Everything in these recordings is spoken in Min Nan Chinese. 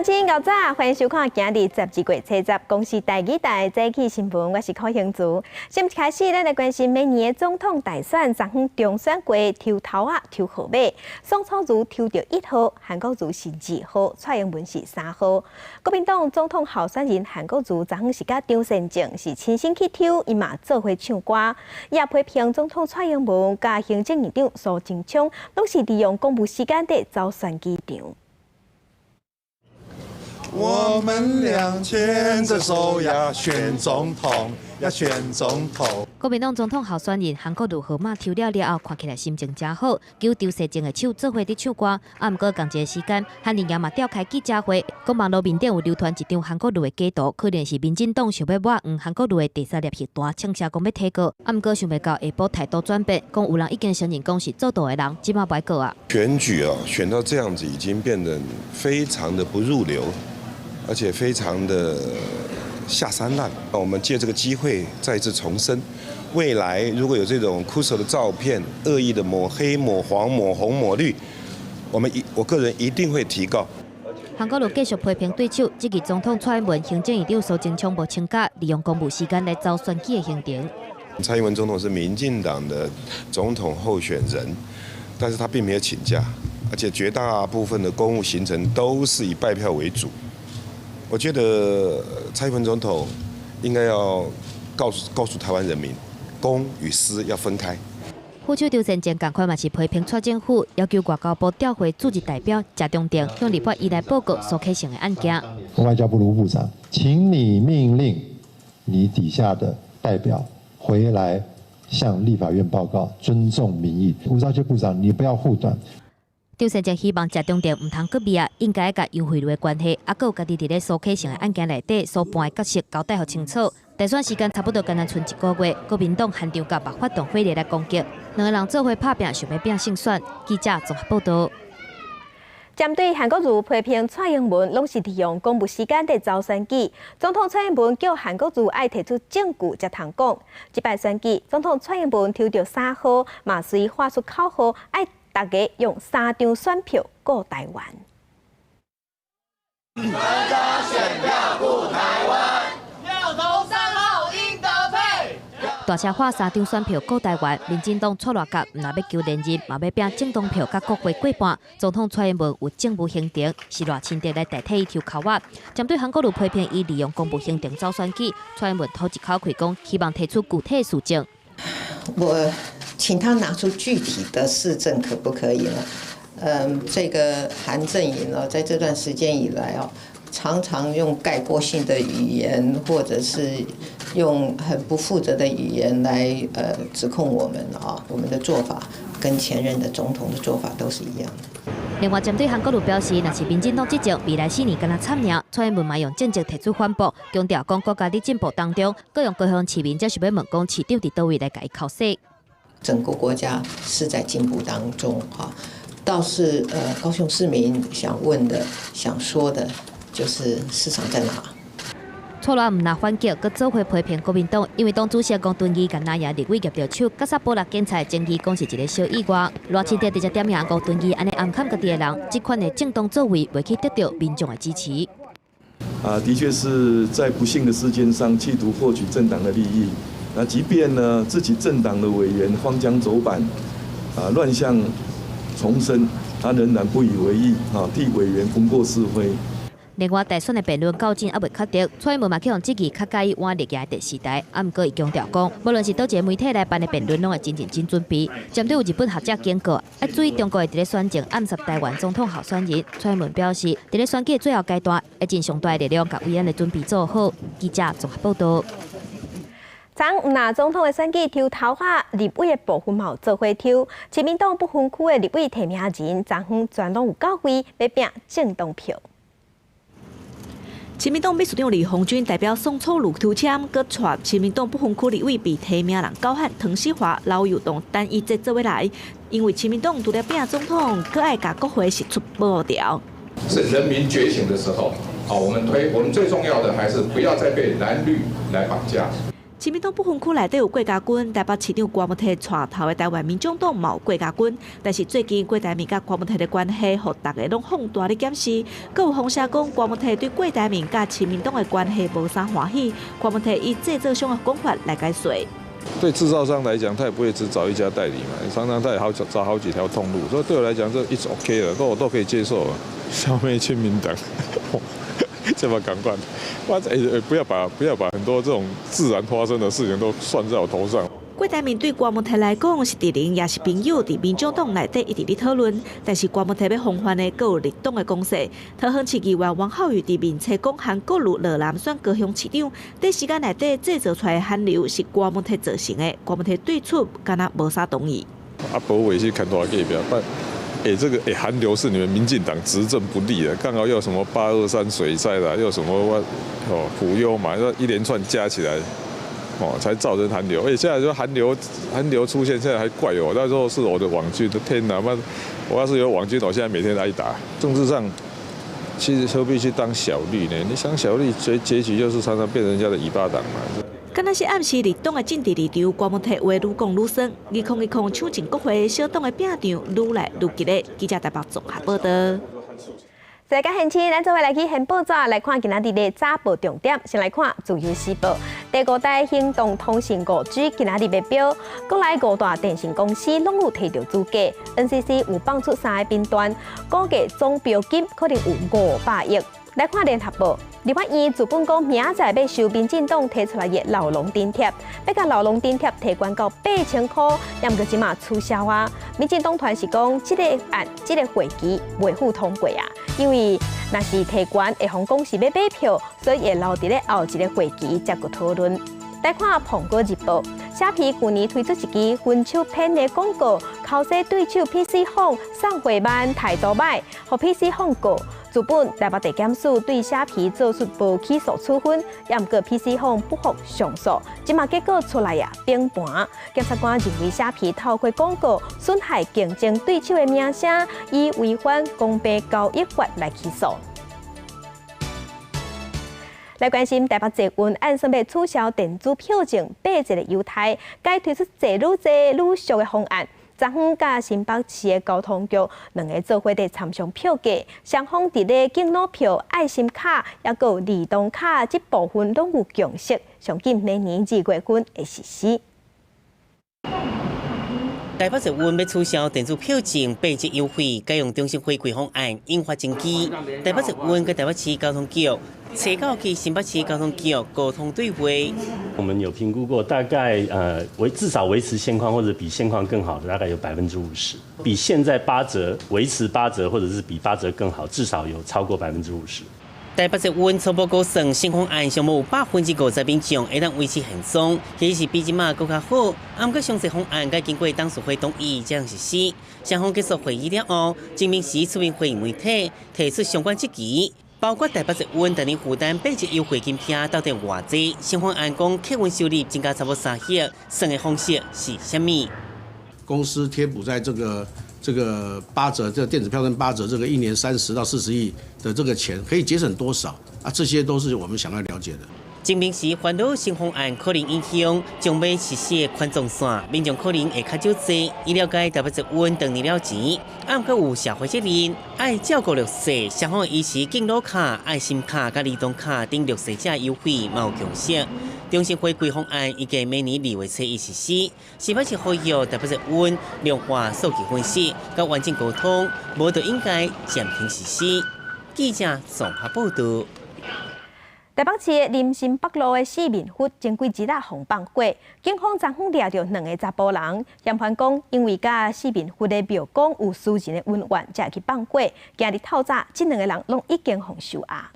親𠢕早，歡迎收看今日12月70公視台語台早起新聞，我是柯興竹。先開始，咱來關心明年的總統大選，昨昏中選過抽頭仔抽號碼，宋楚瑜抽著1號，韓國瑜是2號，蔡英文是3號。國民黨總統候選人韓國瑜昨昏是佮張善政是親身去抽，伊嘛做伙唱歌，也批評總統蔡英文佮行政院長蘇貞昌，攏是利用公務時間佇走選舉場。我們倆牽着手呀，選總統呀，選總統。國民黨總統候選人韓國瑜號碼抽了了後，看起來心情誠好，揪張善政的手做伙佇唱歌。啊，毋過仝一个時間，韓陣營嘛召開記者會，講網路面頂有流傳一張韓國瑜的假圖，可能是民進黨想欲抹黃韓國瑜的第三粒核彈，嗆聲講欲提告。啊，毋過想袂到下晡態度轉變，講有人已經承認講是做圖的人，這馬無愛告啊。選舉啊，選到這樣子已經變得非常的不入流。而且非常的下三濫。我們借這個機會再次重申，未來如果有這種箍手的照片，惡意的抹黑、抹黃、抹紅、抹綠，我個人一定會提告。韓國瑜繼續批評對手，質疑總統蔡英文、行政院長蘇貞昌無請假，利用公務時間來走選舉的行程。蔡英文總統是民進黨的總統候選人，但是他並沒有請假，而且絕大部分的公務行程都是以拜票為主。我覺得蔡英文總統應該要告訴台灣人民，公與私要分開。副手張善政仝款嘛是批評蔡政府，要求外交部調回駐日代表謝長廷向立法院來報告蘇啟誠的案件。外交部盧部長，請你命令你底下的代表回來向立法院報告，尊重民意。吳釗燮部長，你不要護短。張善政希望謝長廷毋通閣變啊，應該共楊惠如的關係，啊，閣有家己佇咧蘇啟誠的案件內底所扮的角色交代予清楚。大選時間差不多干焦賰一個月，國民黨現場共嘛發動火力來攻擊，兩個人做伙拍拚，想欲拼勝選。記者綜合報道。針對韓國瑜批評蔡英文，攏是利用公務時間佇走選舉。總統蔡英文叫韓國瑜愛提出證據才通講。這擺選舉，總統蔡英文抽著3號，嘛隨喊出口號，愛大家用三張選票顧台灣。三張選票顧台灣，要投3號英德配。大聲喊三張選票顧台灣，民進黨蔡賴甲毋若欲求連任，嘛欲拚政黨票佮國會過半。總統蔡英文有政務行程，是賴清德來代替伊抽鬮仔。針對韓國瑜批評伊利用公務行程走選舉，蔡英文吐一口氣講，希望提出具體事證。我請他拿出具體的事證，可不可以呢？這個韓陣營哦，在這段時間以來哦，常常用概括性的語言，或者是用很不負責的語言來指控我們啊，我們的做法跟前任的總統的做法都是一樣的。另外，針對韓國瑜表示，若是民進黨執政，未來4年敢若慘爾，蔡英文嘛用政績提出反駁，強調講國家佇進步當中，閣用高雄市民才想欲問講市長佇佗位來共伊剾洗。整個國家是在進步當中，哈，倒是高雄市民想問的、想說的，就是市長在哪？蔡賴毋若反擊，閣做伙批評國民黨，因為黨主席吳敦義共藍營立委攑著手，絞殺保六檢查爭議，講是一个小意外。賴清德直接點名吳敦義按呢暗崁家己的人，這款的政黨作為，袂去得著民眾的支持。啊，的確是在不幸的事件上，企圖獲取政黨的利益。那即便呢，自己政黨的委員荒腔走板，啊，亂象叢生，他仍然不以為意，啊，替委員功過是非。另外，大選的辯論到今猶未確定，蔡英文嘛去予質疑較佮意換綠營的電視台，啊，毋過伊強調講，無論是佗一個媒體來辦的辯論，攏會真認真準備。針對有日本學者警告，愛注意中國會佇咧選前暗殺台灣總統候選人，蔡英文表示，佇咧選舉的最後階段，會盡上大的力量，共維安的準備做好。記者綜合報道。昨毋若總統的選舉抽頭仔，立委的部分嘛有做伙抽，親民黨不分區的立委提名人，昨昏全攏有到位，欲拚政黨票。親民黨秘書長李鴻鈞代表宋楚瑜抽籤，閣帶親民黨不分區立委被提名人高漢、湯世華、劉幼東、陳怡哲做伙來，因為親民黨除了拚總統，閣愛共國會釋出步調。是人民覺醒的時候，好，我們推，我們最重要的還是不要再被藍綠來綁架。親民黨不分區內底有郭家軍，台北市長郭文泰帶頭的台灣民眾黨嘛有郭家軍，但是最近郭台銘佮郭文泰的關係，予逐家攏放大咧檢視。閣有風聲講郭文泰對郭台銘佮親民黨的關係無啥歡喜，郭文泰以製造商的講法來解說。對製造商來講，他也不會只找一家代理嘛，常常他也好找找好幾條通路，所以對我來講，這 it's OK 的，都我都可以接受。消滅親民黨。這麼趕快，我欸不要把很多這種自然發生的事情都算在我頭上。郭台銘對郭文泰來講是敵人，也是朋友，佇民眾黨內底一直咧討論。但是郭文泰欲防範的，閣有綠黨的攻勢。桃園市議員王浩宇佇面冊講韓國瑜落南選高雄市長，短時間內底製造出來的韓流是郭文泰造成的。郭文泰對此敢若無啥同意。啊，柏惟去看多少個表，欸，這個欸，韓流是你們民進黨執政不力的，剛好又什麼823水災啦，又什麼哦普悠瑪，一連串加起來，哦，才造成韓流。欸，現在說韓流，韓流出現，現在還怪我，那時候是我的網軍，天哪，媽，我要是有網軍，我現在每天來打。政治上，其實何必去當小綠呢？你想小綠，結局就是常常變成人家的尾巴黨嘛。敢若是暗示綠黨的政治立場，郭文泰話愈講愈酸。2020搶進國會，小黨的拼場愈來愈激烈。記者台北綜合報道。在個現場，咱做伙來去掀報紙來看今仔日的早報重點。先來看《自由時報》，第五代行動通訊5G 今仔日欲標，國內五大電信公司攏有提著資格，NCC 有放出三个頻段，估計總標金可能有500億。來看聯合報，立法院自本講明仔載欲收民進黨提出來的老農津貼，欲共老農津貼提懸到8000箍，也毋過這馬取消啊。民進黨團是講，這個案、這個會期袂赴通過啊，因為若是提懸會予講是欲買票，所以會留佇咧後一個會期才閣討論。來看《蘋果日報》，蝦皮舊年推出一支分手片的廣告，剾洗對手 PChome 送貨慢態度䆀，予 PChome 告。主本台北地檢署對蝦皮做出無起訴處分，也毋過 PChome 不服上訴，這馬結果出來啊，崩盤。檢察官認為蝦皮透過廣告損害競爭對手的名聲，以違反公平交易法來起訴。來關心台北捷運按算欲取消電子票證8折的優待，改推出坐愈濟愈俗的方案。昨昏佮新北市的交通局兩个做伙佇參詳票價，雙方佇咧敬老票、愛心卡，抑閣有兒童卡這部分攏有共識，上緊明年2月份會實施。台北捷運欲取消電子票證8折優惠，改用中心回饋方案引發爭議。台北捷運佮台北市交通局，揣九去新北市交通局溝通對話。我們有評估過，大概至少維持現況或者比現況更好的，大概有50%，比現在八折維持八折，或者是比八折更好，至少有超過50%。台北捷運初步估算，新方案上無有50%民眾會當維持現狀，其實是比這馬閣較好。毋過詳細方案該經過董事會同意才能實施。雙方結束會議了後，鄭明時出面回應媒體，提出相關質疑，包括台北捷運逐年負擔8折優惠金額到底偌濟？新方案講客運收入增加差不多3億，算的方式是啥物？公司貼補在這個八折，這個電子票證八折，這個一年30到40億的這個錢，可以節省多少啊？這些都是我們想要了解的。證明時煩惱新方案可能影響將欲實施的環狀線，民眾可能會較少坐。伊了解台北捷運當年了錢，毋過有社會責任，愛照顧弱勢，雙方維持敬老卡、愛心卡佮兒童卡等弱勢者優惠，嘛有共識。中心回歸方案預計明年2月初一實施，是不是呼籲台北捷運量化數據分析，佮完整溝通，無就應該暫停實施。記者綜合報道。台北市的林森北路的四面佛前幾日予放火，警方昨昏掠著兩个查埔人，嫌犯講因為佮四面佛的廟公有私人的恩怨，才會去放火。今日透早，這兩个人攏已經予收押。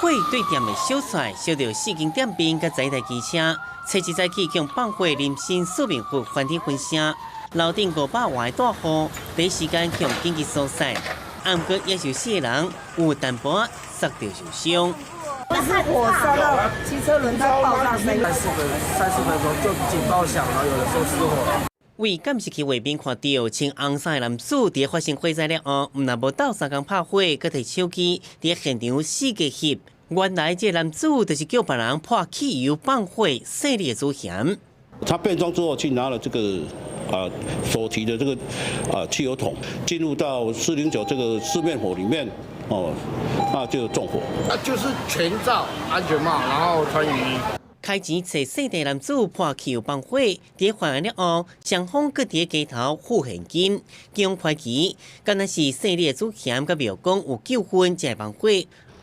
火對店的燒出來，燒著四間店面佮十一台機車，初一早起共放火，林森四面佛翻天分聲，樓頂500外个大戶，第一時間共緊急疏散。毋過也是有四个人有淡薄仔摔著受傷。是火燒到機車輪胎爆炸聲，三四分鐘就警報響了，有人說失火了。為監視器畫面看著，穿紅衫的男子佇發生火災了後，毋但無鬥相共拍火，閣提手機佇現場四界翕，原來這男子就是叫別人潑汽油放火，細膩的主嫌。他變裝之後去拿了這個手提的這個汽油桶，進入到409這個四面火裡面，哦，那就縱火。啊，就是全罩安全帽，然後穿雨衣。開錢揣細膩男子潑汽油放火，佇犯案了後，雙方閣佇街頭付現金，警方懷疑，敢若是細膩的主嫌佮廟公有糾紛才會放火，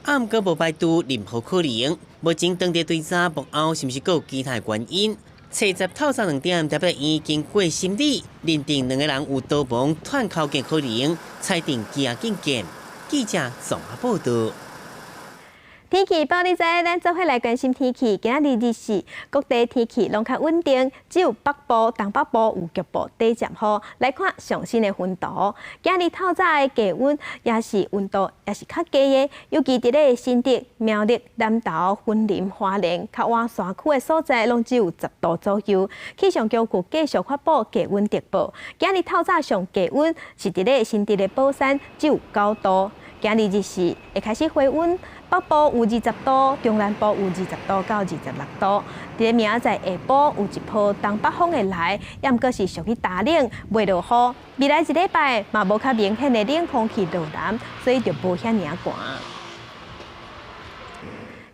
啊，毋過無排除任何可能。目前當地追查幕後是毋是閣有其他原因？初十透早2點，台北院經過審理，認定兩個人有逃亡、串口嘅可能，裁定羈押禁見。記者綜合報道。天氣報你知，咱做伙來關心天氣。今仔日日時，各地天氣攏較穩定，只有北部、東北部有局部短暫雨。來看上新的溫度，今日透早的低溫也是溫度也是較低的，尤其佇咧新竹、苗栗、南投、雲林、花蓮較倚山區的所在，攏只有10度左右。氣象局閣繼續發布低溫特報。今日透早上低溫是佇咧新竹的寶山，只有9度。今日日時會開始回溫，北部有20度，中南部有20度到26度。佇咧明仔載下晡有一波東北風會來，也毋過是屬於大冷，袂落雨。未來一禮拜嘛無較明顯的冷空氣落南，所以就無遐爾寒。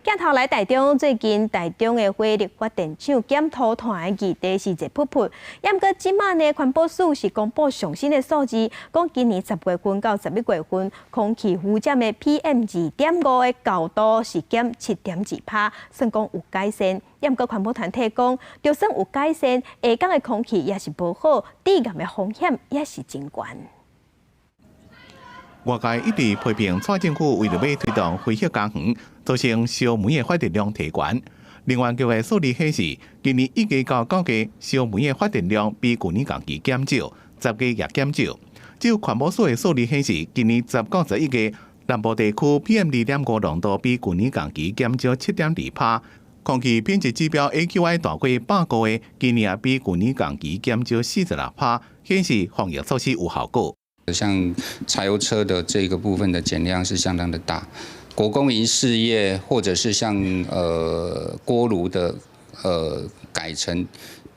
鏡頭來台中，最近台中的火力發電廠減塗炭的議題是熱撲撲。也毋過這馬呢，環保署是公布上新的數字，講今年10月份到11月份，空氣污染的 PM 2.5的高度是減7.2%，算講有改善。也毋過環保團體講，就算有改善，下降的空氣也是無好，致癌的風險也是真懸。外界一直批評蔡政府為著欲推動非核家園，造成燒煤的發電量提懸。能源局的數字顯示，今年1月到9月燒煤的發電量比舊年同期減少，10月也減少。只有環保署的數字顯示，今年10到11月南部地區 PM 2.5濃度比舊年同期減少7.2%，空氣品質指標 AQI 大過100個的，今年也比舊年同期減少46%，顯示防疫措施有效果。像柴油車的這個部分的減量是相當的大，國公營事業或者是像鍋爐的改成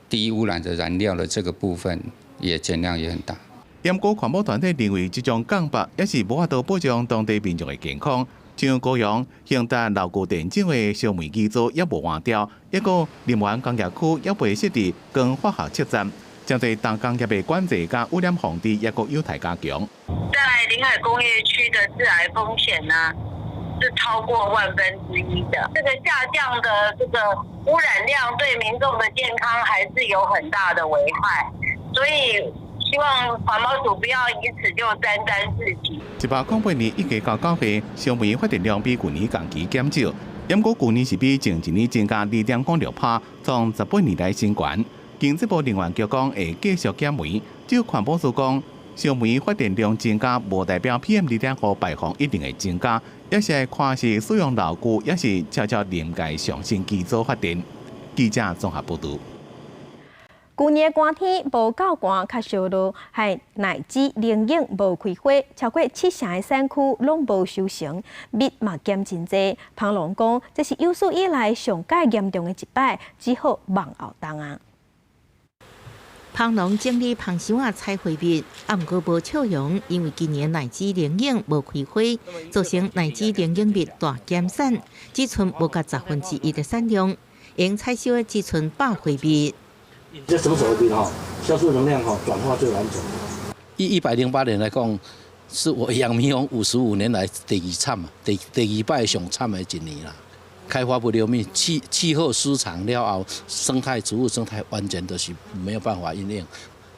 低污染的燃料的這個部分也減量也很大。毋過環保團體認為，這種降法也是無法度保障當地民眾的健康。像高雄興達老舊電廠的燒煤機組猶無換掉，抑閣林園工業區猶未設置光化學測站。針對重工業的管制佮污染防治，抑閣有待加強。在臨海工業區的致癌風險呢，是超過1/萬的。這個下降的這個污染量，對民眾的健康還是有很大的危害。所以希望環保署不要以此就沾沾自喜。108年1月到9月，燒煤發電量比舊年同期減少，毋過舊年是比前一年增加2.06%，創18年來新懸。經濟部能源局講會繼續減煤，只有環保署講，燒煤發電量增加，無代表 PM 2.5排放一定會增加，抑是看是使用老舊，抑是悄悄臨界上新機組發電。記者綜合報導。舊年寒天無夠寒，較燒熱，害奶子龍眼無開花，超過7成的產區攏無收成，蜜嘛減真濟。蜂農講，這是有史以來上蓋嚴重的一擺，只好望後冬啊。蜂農整理蜂箱仔採花蜜，啊，毋過無笑容，因為今年奶子龍眼無開花，造成奶子龍眼蜜大減產，只剩無夠1/10的產量，用採收的只剩百花蜜。這成熟的蜜吼，酵素能量吼轉化最完整。以108年來講，是我養蜜蜂55年來第二慘，第二擺上慘的一年啦。開發不了蜜，氣候失常了後，生態植物生態完全都是沒有辦法應用，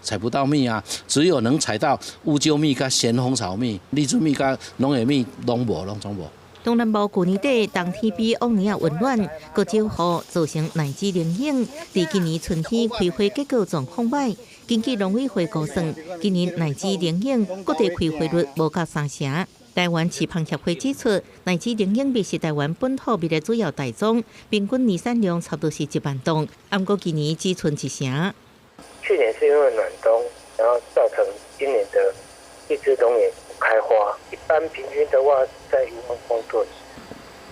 採不到蜜啊，只有能採到烏桕蜜、佮咸豐草蜜、荔枝蜜、佮龍眼蜜，攏無，攏總無。東南部舊年底冬天比往年仔溫暖，閣少雨，造成奶子龍眼佇今年春天開花結果狀況䆀。根據農委會估算，今年奶子龍眼各地開花率無夠3成。台灣飼蜂協會指出，奶子龍眼蜜是台灣本土蜜的主要大宗，平均年產量差不多是1萬噸，毋過今年只賰1成。去年是因為暖冬，然後造成今年的荔枝龍眼開花，一般平均的話在1萬公噸。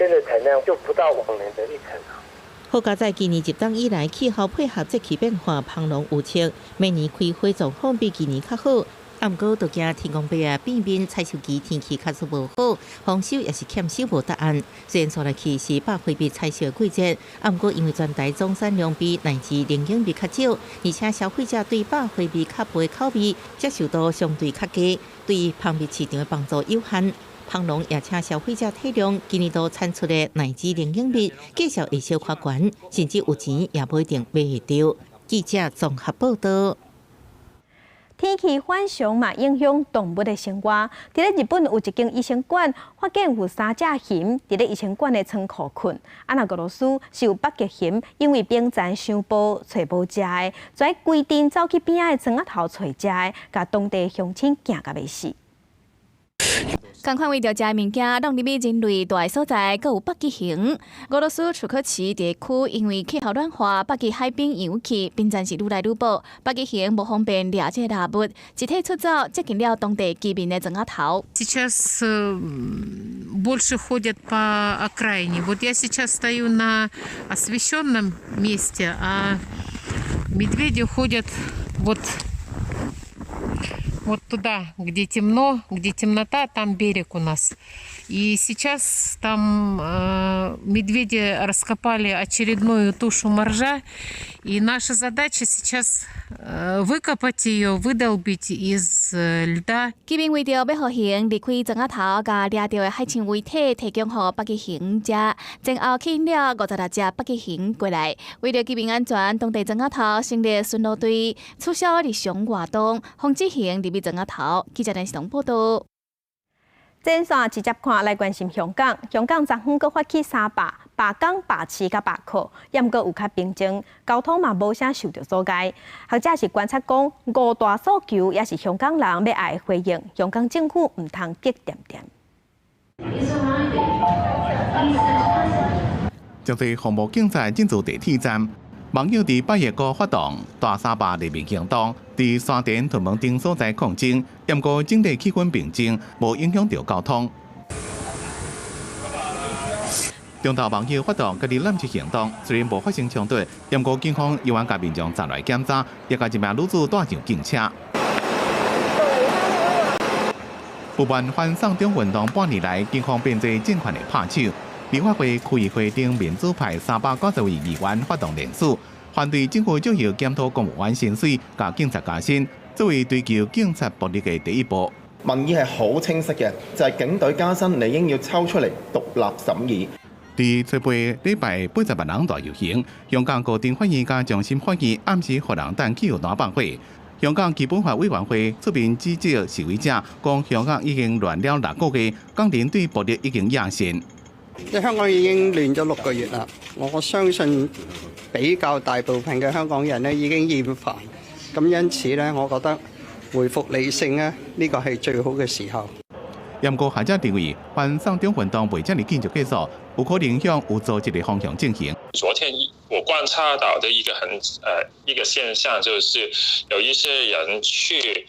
天的產量就不到往年的一成。好佳哉今年入冬以來，氣候配合節氣變化，蜂農有測，明年開花狀況比去年較好。毋過，都驚天公伯啊變面，採收期天氣確實無好，豐收也是欠收無答案。雖然煞落去是百花蜜採收的季節，毋過因為全台總產量比乃至靈應蜜較少，而且消費者對百花蜜較薄的口味接受度相對較低，對蜂蜜市場的幫助有限。蜂農也請消費者體諒，今年度產出的奶脂靈應蜜價數會小可懸，甚至有錢也無一定買會著。記者綜合報道。天氣反常嘛，影響動物的生活。佇咧日本有一間醫生館，發現有三隻熊佇咧醫生館的倉庫睏。啊，若俄羅斯是有北極熊，因為冰層傷薄，揣無食的，就愛規陣走去邊仔的庄仔頭揣食的，共當地鄉親驚甲欲死。仝款為著食的物件，攏入去人類蹛的所在，閣有北極熊。俄羅斯楚科奇地區因為氣候暖化，北極海冰融去，冰層是愈來愈薄。北極熊無方便掠這个獵物，集體出走，接近了當地居民的庄仔頭。 Сейчас больше ходят по окраине. Вот я сейчас стою на освещенном месте, а медведи ходят вот туда, где темно, где темнота, там берег у нас. И сейчас там медведи раскопали очередную тушу моржа. И наша задача сейчас выкопать ее, выдолбить из льда. 居民為著欲予熊離開庄仔頭，共掠著的海象遺體提供予北極熊食，前後吸引了56隻北極熊過來。為著居民安全，當地莊仔頭成立巡邏隊，取消日常活動，防止熊入去莊仔頭。記者電視報道。前線直接看來關心香港，香港昨昏閣發起三罷，罷工、罷市佮罷課，猶毋過有較平靜，交通嘛無啥受著阻礙。學者是觀察講，五大訴求也是香港人欲愛回應，香港政府毋通激恬恬。針對防暴警察進駐地鐵站，網友佇八月閣發動大三罷聯名行動，佇沙田屯門頂所在抗爭，毋過整體氣氛平靜，無影響著交通。中晝網友發動家己攬一行動，雖然無發生衝突，毋過警方猶原共民眾站來檢查，也共一名女子帶上警車。不滿反送中運動半年來，警方變做政權的拍手。立法會、區議會等民主派390位議員發動聯署，反對政府就要檢討公務員薪水、共警察加薪，作為追求警察暴力的第一步。民意係好清晰嘅，就係警隊加薪，理應要抽出嚟獨立審議。佇初八禮拜80萬人大遊行，香港高等法院佮終審法院暗時予人等汽油彈放火。香港基本法委員會出面指責示威者，講香港已經亂了6個月，港人對暴力已經厭睢。香港已經亂咗6個月啦，我相信比較大部分嘅香港人呢已經厭煩，咁因此呢，我覺得回復理性呢，呢個係最好嘅時候。毋過學者認為，反送中運動袂遮爾緊就結束，有可能向有組織的方向進行。昨天我觀察到的一個現象，就是有一些人去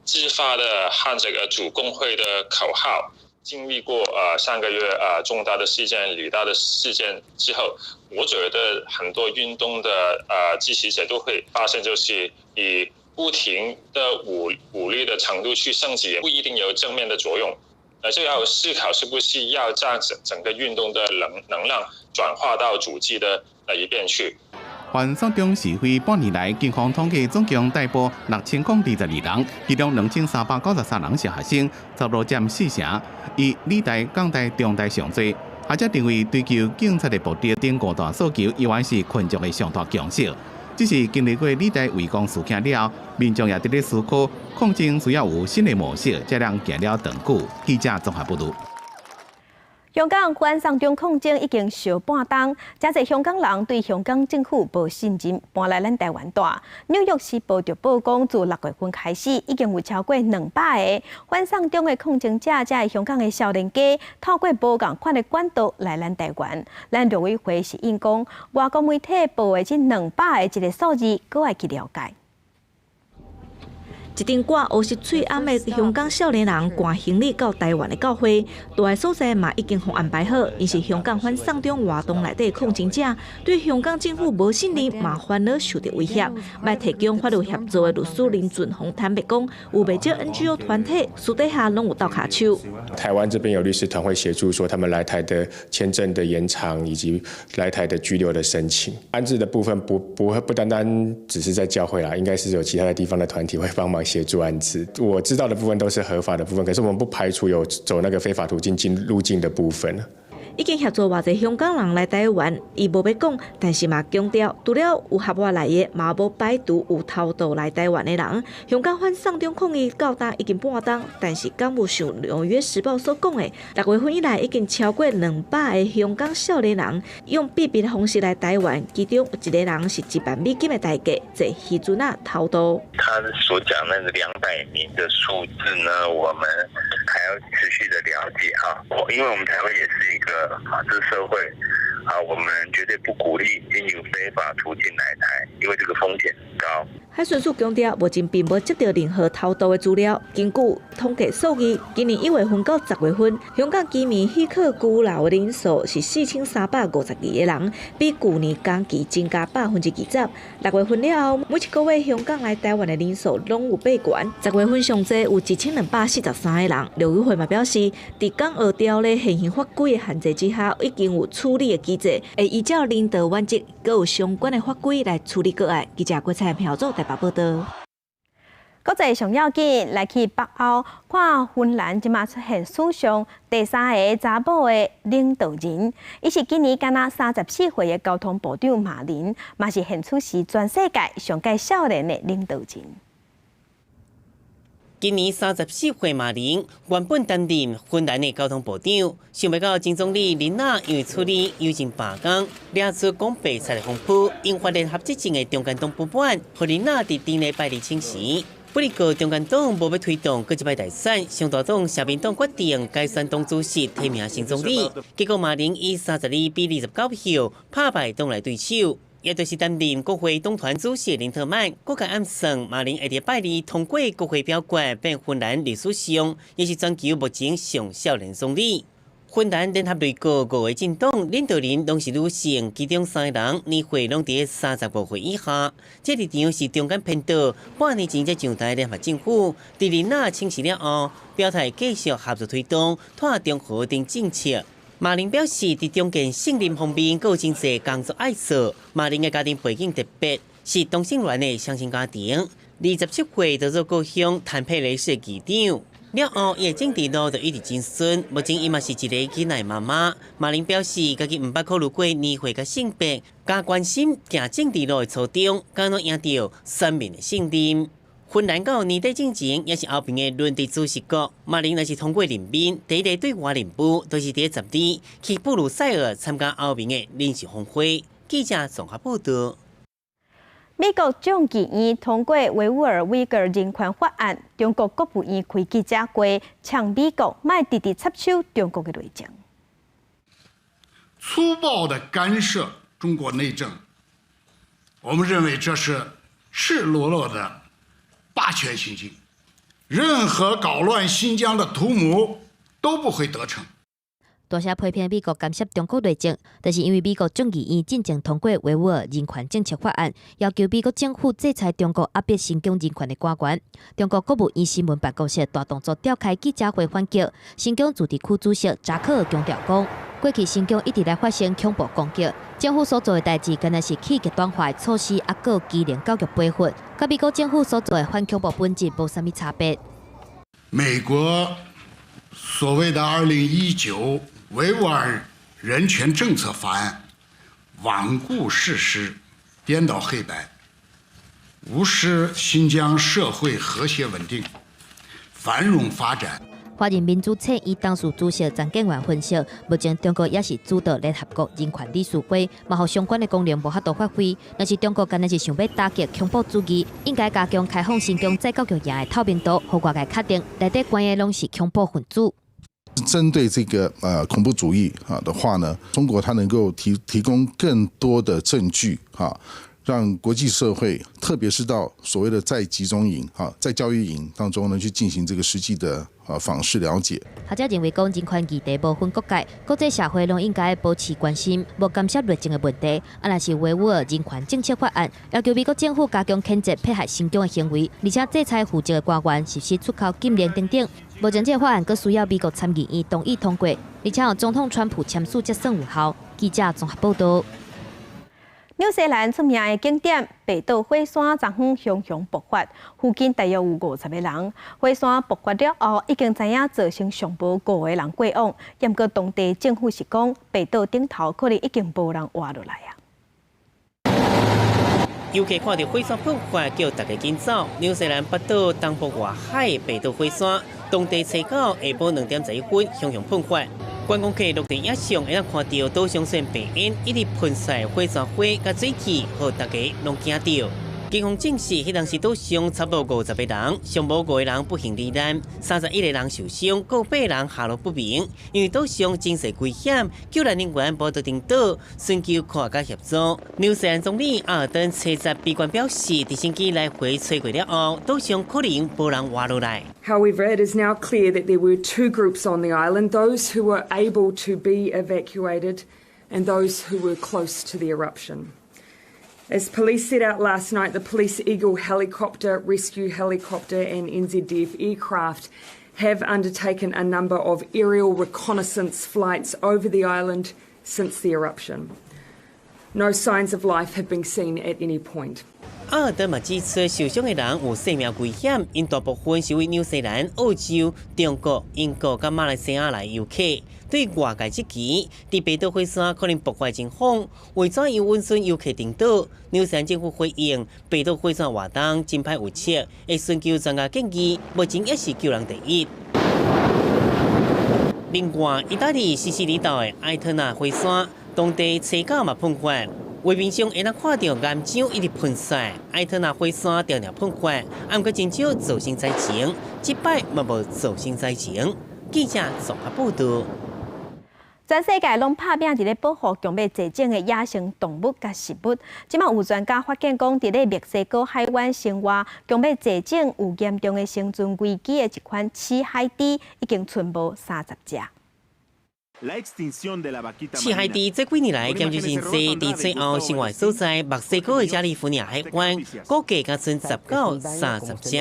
自發的喊這個主工會的口號。經歷過上個月重大的事件、理大的事件之後，我覺得很多運動的支持者都會發現，就是以不停的武力的程度去升級，不一定有正面的作用。就要思考是不是要將整整個運動的能量轉化到組織的那一邊去。反送中示威半年來，警方統計總共逮捕6022人，其中2393人是學生，差不多佔四成。以理大、港大、中大上濟。學者認為追求警察的暴力等五大訴求，猶原是群眾的上大共識。只是經歷過理大圍攻事件了後，民眾也佇咧思考抗爭需要有新的模式，才能行了長久。記者綜合報導。香港反送中抗爭已經小半冬，誠濟香港人對香港政府無信任，搬來咱台灣住。紐約時報就報講，自6月份開始，已經有超過200個反送中的抗爭者，遮的香港的少年家，透過無仝款的管道來咱台灣。咱陸委會是應講，外國媒體報的這兩百個這个數字，閣愛去了解。一陣掛烏色喙罨的香港少年人攜行李到台灣的教會，蹛的所在嘛已經予安排好。𪜶是香港反送中活動內底抗爭者，對香港政府無信任，嘛煩惱受著威脅。欲提供法律協助的律師林俊宏坦白講，有袂少 NGO 團體私底下攏有鬥跤手。台灣這邊有律師團會協助，說他們來台的簽證的延長以及來台的居留的申請。安置的部分不單單只是在教會啦，應該是有其他的地方的團體會幫忙協助安置。我知道的部分都是合法的部分，可是我們不排除有走那個非法途徑進入境的部分。已經協助偌濟香港人來台灣，伊無欲講，但是嘛強調，除了有合法來的，嘛無排除有偷渡來台灣的人。香港反送中抗議到今已經半冬，但是敢有像《紐約時報》所講的，6月份以來已經超過200个香港少年人用秘密的方式來台灣，其中有一個人是1萬美金的代價坐漁船仔偷渡。他所講那個200名的數字呢，我們還要持續的了解哈，因為我們台灣也是一個法治社會啊，我們絕對不鼓勵經由非法途徑來台，因為這個風險高。海巡署強調，目前並無接到任何偷渡的資料。根據統計數字，今年1月份到10月份，香港居民許可居留的人數是4352個人，比舊年同期增加20%。6月份了後，每一個月香港來台灣的人數攏有變懸。10月份上濟有1243個人。陸委會嘛表示，佇港澳條例現行法規的限制之下，已經有處理的機制，會依照人道原則，閣有相關的法規來處理個案。記者郭彩票組台北報道。國際上要緊，來去北歐看芬蘭這馬出現史上第三个查某的領導人，伊是今年敢若34歲的交通部長馬林，嘛是現此時全世界上蓋少年的領導人。今年34歲馬林原本擔任芬蘭的交通部長，想袂到前總理林納因為處理郵政罷工，惹出講白賊的風波，引發聯合執政的中間黨不滿，予林納佇頂禮拜二請辭。不過中間黨無欲推動閣一擺大選，上大黨社民黨決定改選黨主席提名新總理，結果馬林以32比29票拍敗黨內對手。也就是擔任國會黨團主席林特曼，閣共暗算馬林會佇拜二通過國會表決，變芬蘭歷史上也是全球目前上少年總理。芬蘭聯合內閣五个政黨領導人攏是女性，其中三個人年歲攏佇35歲以下。這立場是中間偏左，半年前才上台聯合政府，佇林納請辭了後，表態繼續合作推動碳中和等政策。馬林表示，佇重建信任方面，閣有真濟工作愛做。馬林的家庭背景特別，是同性戀的雙親家庭。27歲就做故鄉坦佩雷市的議長。了後，伊的政治路就一直真順。目前伊嘛是一个囡仔媽媽。馬林表示，家己毋捌考慮過年歲佮性別，加關心行政治路的初衷，敢若贏著選民的信任。芬蘭到年底進前，也是歐盟的輪值主席國。馬林若是通過任命，第一个對外任務，就是佇12去布魯塞爾參加歐盟的領袖峰會。記者綜合報道。美國眾議院通過維吾爾威格人權法案，中國國務院開記者會，嗆美國莫直直插手中國的內政。粗暴的干涉中國內政，我們認為這是赤裸裸的霸權行徑，任何搞亂新疆的圖謀都不會得逞。大聲批評美國干涉中國內政，就是因為美國眾議院進前通過維吾爾人權政策法案，要求美國政府制裁中國壓迫新疆人權的官員。中國國務院新聞辦公室大動作召開記者會反擊，新疆自治區主席扎克爾強調講，過去新疆一直來發生恐怖攻擊，政府所做的代誌，敢若是去極端化的措施，抑閣有欺凌教育培訓，佮美國政府所做的反恐怖本質無啥物差別。美國所謂的2019維吾爾人權政策法案，罔顧事實，顛倒黑白，無視新疆社會和諧穩定、繁榮發展。華人民主策院董事主席陳建元分析，目前中國也是主導聯合國人權理事會，嘛予相關的功能無法度發揮。若是中國敢若是想欲打擊恐怖主義，應該加強開放新疆再教育營的透明度，予外界確定內底關的攏是恐怖分子。針對這個恐怖主義啊的話呢，中國它能夠提供更多的證據哈，讓國際社會，特別是到所謂的再集中營、哈再教育營當中呢，去進行這個實際的啊訪視了解。學者認為講，人權議題無分國界，國際社會攏應該保持關心，無干涉內政的問題。啊，若是維吾爾人權政策法案，要求美國政府加強譴責迫害新疆的行為，而且制裁負責的官員實施出口禁令等等。目前這個法案閣需要美國參議院同意通過，而且予總統川普簽署才算有效。記者綜合報道。紐西蘭出名的景點白島火山昨昏熊熊爆發，附近大約有50個人。火山爆發了後，已經知影造成上無五個人過往。毋過當地政府是講，白島頂頭可能已經無人活落來啊。遊客看著火山噴發，叫大家緊走。紐西蘭北島東部外海白島火山，當地初九下晡2點11分熊熊噴發。觀光客錄佇影像會當看著島上線白煙一直噴出來火山灰佮水汽，予大家攏驚著。警方證實，彼當時島上差不多50個人，上無五個人不幸罹難，31個人受傷，閣八人下落不明。因為島上真濟危險，救難人員無得登島，尋求科學家協助。紐西蘭總理阿爾登初十閉關表示，直升機來回吹過了後，島上可能無人活落來。 However, it is now clear that there were two groups on the island: those who were able to be evacuated and those who were close to the eruption. As police set out last night, the Police Eagle helicopter, rescue helicopter, and NZDF aircraft have undertaken a number of aerial reconnaissance flights over the island since the eruption. No signs of life have been seen at any point. 阿爾登嘛指出，受傷的人有生命危險，𪜶大部分是為紐西蘭、澳洲、中國、英國佮馬來西亞來遊客。對外界質疑，佇白島火山可能爆發情況，為怎樣允准遊客登島？紐西蘭政府回應，白島火山活動真歹預測，會尋求專家建議，目前猶是救人第一。另外，意大利西西里島的埃特納火山，當地初九嘛噴發。畫面上會當看著岩漿一直噴出來，埃特納火山定定噴發，毋過真少造成災情，這擺嘛無造成災情。記者綜合報道。全世界攏拍拚佇咧保護強欲絕種的野生動物佮植物。這馬有專家發現講，佇咧墨西哥海灣生活強欲絕種有嚴重的生存危機的一款刺海豬，已經賰無30隻。刺海豬這幾年來減少真濟，佇最後生活所在墨西哥的加利福尼亞海灣，估計才賰10到30隻。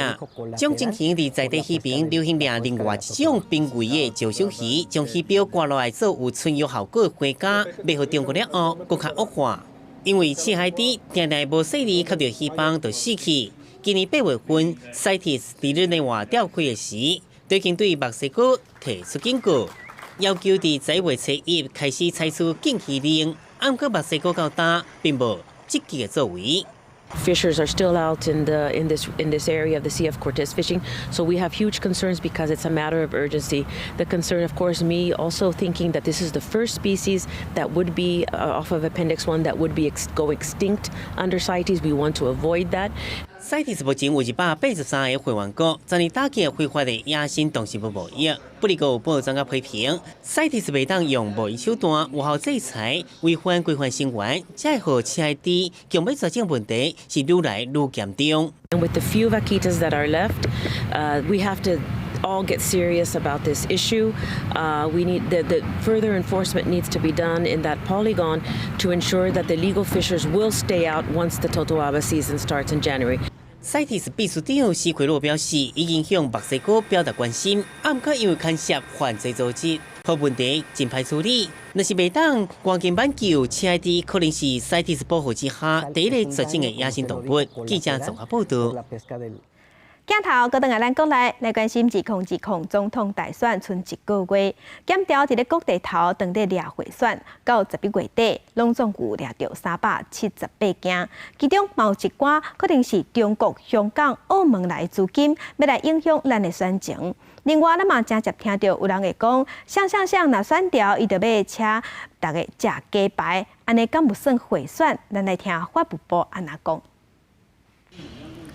這種情形佇在地漁民流行掠另外一種瀕危的石手魚，將魚鰾割落來做有春藥效果的花膠，賣予中國了後，閣較惡化。因為刺海豬定定無細膩，吸著魚枋就死去。今年8月份，CITES 佇日內瓦召開的時，已經對墨西哥提出警告。要求佇11月初一開始採取禁漁令，毋過墨西哥到今並無積極的作為。 Fishers are still out in this area of the Sea of Cortez fishing, so we have huge concerns because it's a matter of urgency. The concern, of course, me also thinking that this is the first species that would be off of Appendix 1 that would go extinct under CITES. We want to avoid that. CITES 目前有283個會員國，全力打擊非法的野生動植物貿易。不過有保育專家批評，CITES 袂當用貿易手段有效制裁違反規範成員，才會予刺海豬強欲絕種問題是愈來愈嚴重。 And with the few vaquitas that are left, we have to all get serious about this issue. We need the further enforcement needs to be done in that polygon to ensure that the legal fishers will stay out once the totoaba season starts in January. CITES 秘書長斯奎洛表示，已經向墨西哥表達關心，毋過因為牽涉犯罪組織，予問題真歹處理。若是袂當趕緊挽救，刺海豬可能是 CITES 保護之下第一個絕種的野生動物。記者綜合報道。鏡頭閣轉來咱國內來關心2020總統大選賰一個月，檢調佇咧各地頭當咧掠賄選，到11月底，攏總有掠著378件，其中嘛有一寡可能是中國、香港、澳門來資金，欲來影響咱的選情。另外，咱嘛誠捷聽著有人會講，啥啥啥若選著，伊就欲請逐家食雞排，按呢敢有算賄選？咱來聽法務部按怎講。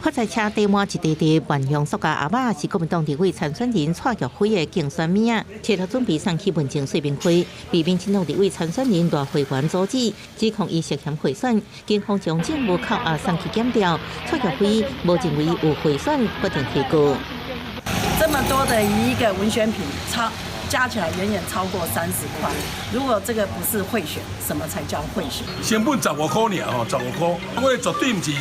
發財車載滿一袋袋萬用塑膠盒仔，是國民黨立委參選人蔡玉輝的競選物仔，切了準備送去文正說明會，被民進黨立委參選人賴慧媛阻止，指控伊涉嫌賄選，警方將證物扣押送去檢調。蔡玉輝無認為有賄選，決定提告。這麼多的一個文宣品，超加起來遠遠超過30塊。如果這個不是賄選，什麼才叫賄選？成本15塊爾吼，15塊，我絕對毋是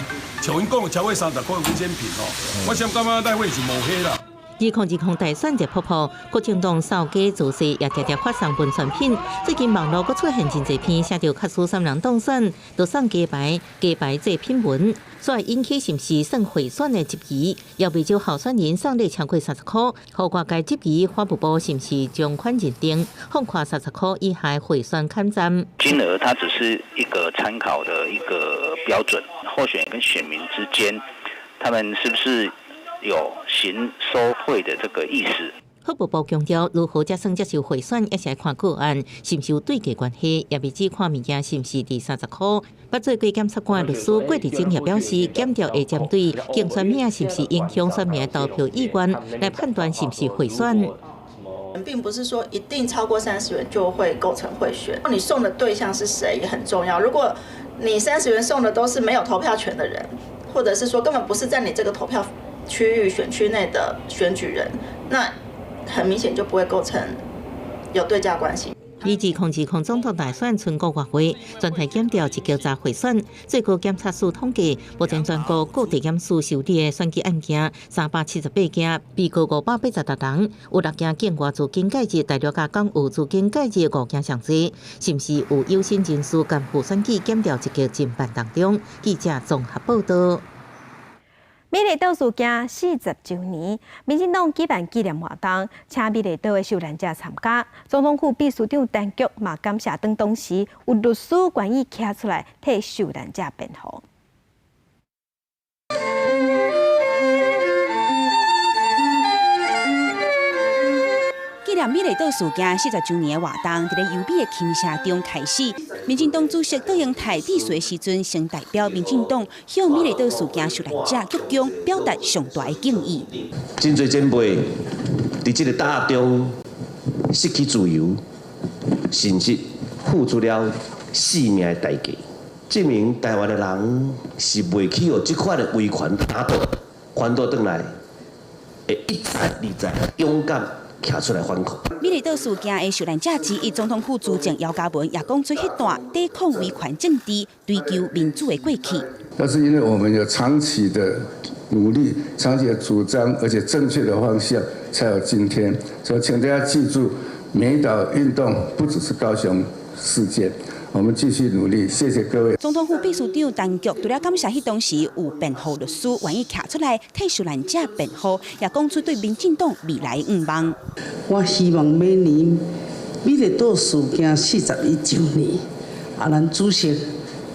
像𪜶講的超過30塊文宣品吼，我想感覺內會是無彼啦。2020大選熱撲撲，國政黨掃街造勢也常常發送文宣品。最近網路閣出現真濟篇寫著假使三人當選，就送雞排、雞排做品文，所以引起是毋是算賄選的質疑。也未少候選人送禮超過30塊，予外界質疑法務部是毋是將款認定，放寬30塊以下賄選坎站。金額它只是一個參考的一個標準，候選人跟選民之間，他們是不是有行收賄的這個意思？法務部強調，如何才算接受賄選，也是愛看個案，是毋是有對價關係，也未只看物件是毋是佇30塊。捌做過檢察官的律師郭志貞也表示，檢調會針對競選物是毋是影響選民投票意願來判斷是毋是賄選。並不是說一定超過30元就會構成賄選，你送的對象是誰也很重要。如果你30元送的都是沒有投票權的人，或者是說根本不是在你這個投票區域選區內的選舉人，那很明顯就不會構成有對價關係。2020總統大選賰五月會，全台檢調一叫查賄選。最高檢察署統計，目前全國各地檢署受理的選舉案件378件，被告586人，有六件境外資金介入，大陸佮港澳資金介入五件上濟，是毋是有有心人士干預選舉？檢調積極偵辦當中。記者綜合報道。美麗島事件40週年，民進黨舉辦紀念活動，請美麗島的受難者參加。總統府秘書長陳菊嘛感謝當當時有律師願意徛出來替受難者辯護。紀念美麗島事件40週年的活動，佇咧優美的琴聲中開始。民進黨主席卓榮泰致辭的時陣，先代表民進黨向美麗島事件受難者鞠躬，表達上大的敬意。真濟前輩佇這個打壓中失去自由，甚至付出了性命的代價，證明台灣的人是袂去予這款的威權打倒，反倒轉來會一再二再勇敢徛出來反抗。美麗島事件的受難者之一，總統府資政姚嘉文也講出彼段抵抗威權政治、追求民主的過去。但是因為我們有長期的努力、長期的主張，而且正確的方向，才有今天。所以請大家記住，美島運動不只是高雄事件。我們繼續努力，謝謝各位。總統府秘書長陳菊除了感謝彼當時有辯護律師願意徛出來替受難者辯護，也講出對民進黨未來願望。我希望每年美麗島事件41週年，啊，咱主席